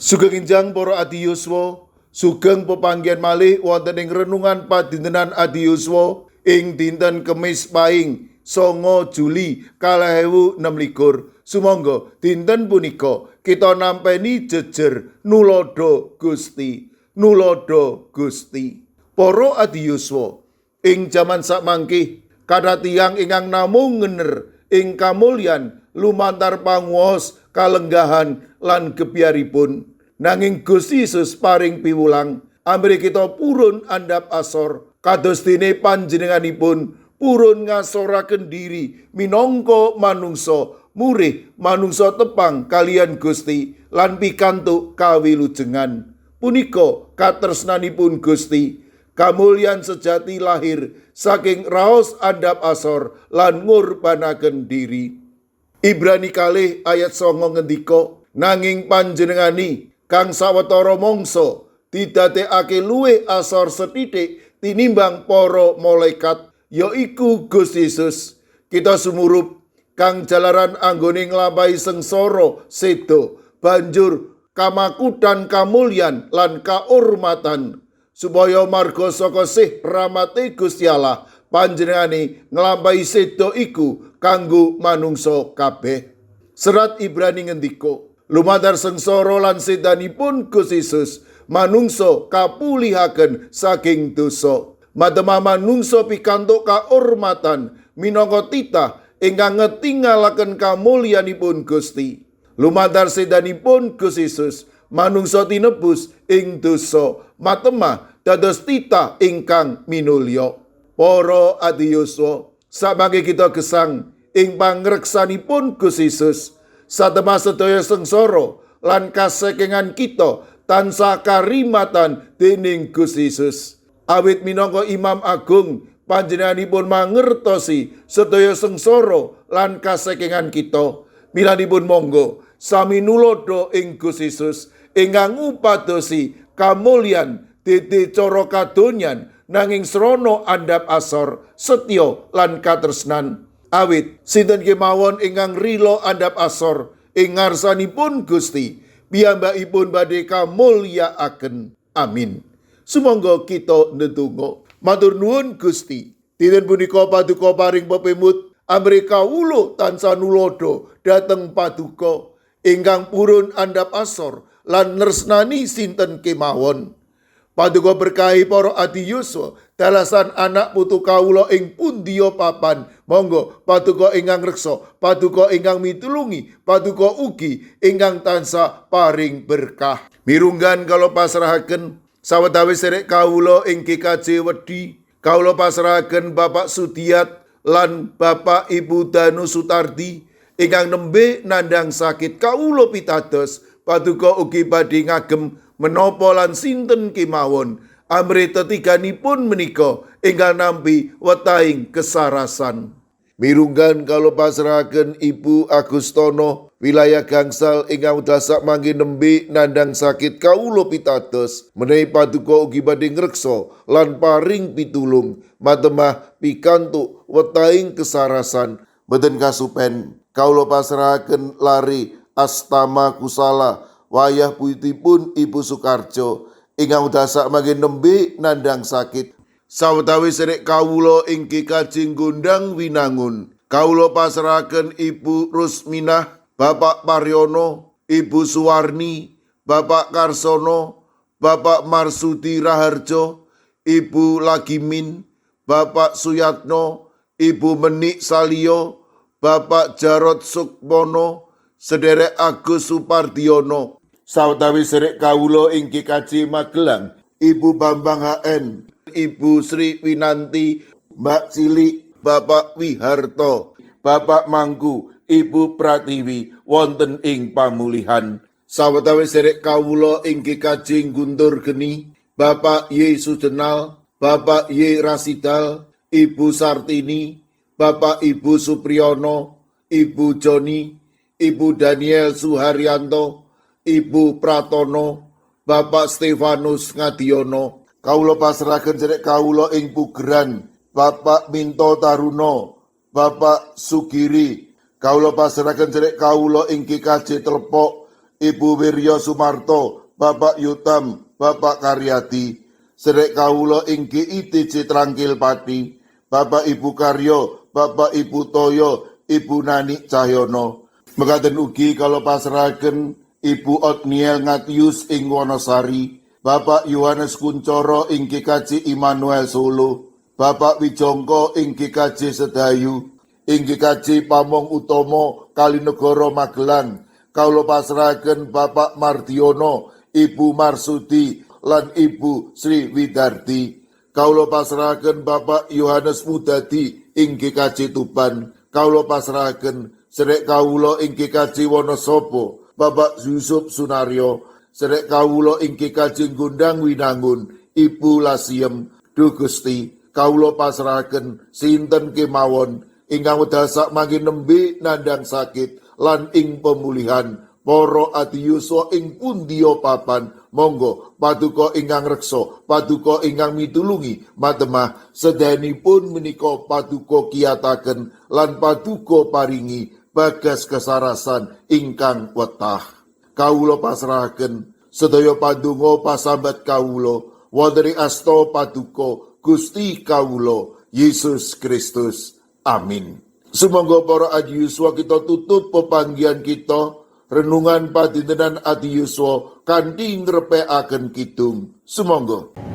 Sugeng enjang para adi yuswa, sugeng pepanggihan malih wonten ing renungan padintenan adi yuswa ing dinten Kemis Paing 9 Juli 2026. Sumangga dinten punika kita nampeni jejer nulodo Gusti, nulodo Gusti. Para adi yuswa, ing jaman sakmangke kathah tiyang ingkang namung ngener ing kamulyan lumantar panguwas kalenggahan lan gebyaripun. Nanging Gusti Yesus paring piwulang amrih kita purun andhap asor kados dene panjenenganipun purun ngasoraken diri minangka manungsa murih manungsa tepang kaliyan Gusti lan pikantuk kawilujengan. Punika katresnanipun Gusti. Kamulyan sejati lahir saking raos andhap asor lan ngurbanaken diri. Ibrani 2 ayat 9 ngendika, nanging panjenengani kang sawetara mangsa didadekake luwih asor sethithik tinimbang para malaikat, yaiku Gusti Yesus. Kita sumurup kang jalaran anggone nglampahi sengsara seda banjur kamakutan kamulyan lan kaurmatan, supaya marga saka sih rahmate Gusti Allah panjenengane nglampahi seda iku kanggo manungsa kabeh. Serat Ibrani ngendika, lumantar sengsara lan sedanipun Gusti Yesus manungsa kapulihaken saking dosa. Matemah manungsa pikantuk kaurmatan minangka titah ingkang ngetingalaken kamulyanipun Gusti. Lumantar sedanipun Gusti Yesus manungsa tinebus ing dosa, matemah dados titah ingkang minulya. Para adi yuswa, samangke kita gesang ing pangreksanipun Gusti Yesus, satemah sedaya sengsara lan kasekengan kita tansah karimatan dening Gusti Yesus. Awit minangka Imam Agung, panjenenganipun mangertosi sedaya sengsara lan kasekengan kita. Milanipun monggo sami nulodo ing Gusti Yesus ingkang ngupadosi kamulyan dede cara kadonyan nanging srana andhap asor, setya lan katresnan. Awit sinten kemawon ingkang rila andhap asor ing ngarsanipun Gusti, piyambakipun badhe kamulyakaken. Amin. Sumangga kita ndedonga. Matur nuwun Gusti. Dinten punika paduka paring pepemut amrih kawula tansah nulodo dhateng paduka ingkang purun andhap asor lan nresnani sinten kemawon. Paduka berkahi para adi yuswa, dalasan anak putu kawula ing pundiya papan. Monggo paduka ingkang reksa, paduka ingkang mitulungi, paduka ugi ingkang tansah paring berkah. Mirunggan kala pasrahaken sawetawis serek kawula ing GKJ Wedi, kawula pasrahaken Bapak Sudiat lan Bapak Ibu Danu Sutardi ingkang nembe nandhang sakit. Kawula pitados paduka ugi badhe ngagem menapa lan sinten kemawon amrih tetiganipun menika ingkang nampi wetahing kesarasan. Mirunggan kala pasrahaken Ibu Agustono wilayah Gangsal ingkang wekdal sakmangke nembe nandhang sakit. Kawula pitados menawi paduka ugi badhe ngreksa lan paring pitulung matemah pikantuk wetahing kesarasan. Boten kasupen kawula pasrahaken lari Astama Kusala wayah putipun Ibu Sukarjo ingkang wekdal sakmangke nembe nandhang sakit. Sawetawis serek kawula ing GKJ Gondang Winangun, kawula pasrahaken Ibu Rusminah, Bapak Paryono, Ibu Suwarni, Bapak Karsono, Bapak Marsudi Raharjo, Ibu Lagimin, Bapak Suyatno, Ibu Menik Salio, Bapak Jarod Sukmono, Sederek Agus Supardiono. Sawetawis serek kawula ing GKJ Magelang, Ibu Bambang HN, Ibu Sri Winanti, Mbak Cilik, Bapak Wiharto, Bapak Mangku, Ibu Pratiwi wonten ing pamulihan. Sawetawis serek kawula ing GKJ Guntur Geni, Bapak Y Sujenal, Bapak Y Rasidal, Ibu Sartini, Bapak Ibu Supriyono, Ibu Joni, Ibu Daniel Suharyanto, Ibu Pratono, Bapak Stefanus Ngadiono. Kawula pasrahaken cerek kawula ing Pugeran, Bapak Minto Taruno, Bapak Sugiri. Kawula pasrahaken cerek kawula ing GKJ Telepok, Ibu Wirya Sumarto, Bapak Yutam, Bapak Karyadi, sedherek kawula ing GITC Trangkil Pati, Bapak Ibu Karyo, Bapak Ibu Toyo, Ibu Nani Cahyono. Mekaten ugi kawula pasrahaken Ibu Otniel Ngatius ing Wonosari, Bapak Yohanes Kuncoro ing GKJ Immanuel Solo, Bapak Wijongko ing GKJ Sedayu, ing GKJ Pamong Utomo Kalinegoro Magelang, kawula pasrahaken Bapak Mardiono, Ibu Marsudi lan Ibu Sri Widardi. Kawula pasrahaken Bapak Yohanes Mudadi ing GKJ Tuban. Kawula pasrahaken sedherek kawula ing GKJ Wonosobo, Bapak Yusuf Sunaryo, sedherek kawula ing GKJ Gondang Winangun, Ibu Lasiem. Duh Gusti, kawula pasrahaken sinten kemawon ingkang wekdal sakmangke nembe nandhang sakit lan ing pemulihan, para adiyuswa ing pundiya papan, monggo paduka ingkang reksa, paduka ingkang mitulungi matemah sedayanipun menika paduka kiyataken lan paduka paringi bagas kesarasan ingkang wetah. Kawula pasrahaken sedaya pandonga pasambat kawula wonten ing asta paduka Gusti kawula Yesus Kristus. Amin. Sumangga para adiyuswa, kita tutup pepanggihan kita renungan padintenan adiyuswa kanthi ngrepekaken kidung. Sumangga.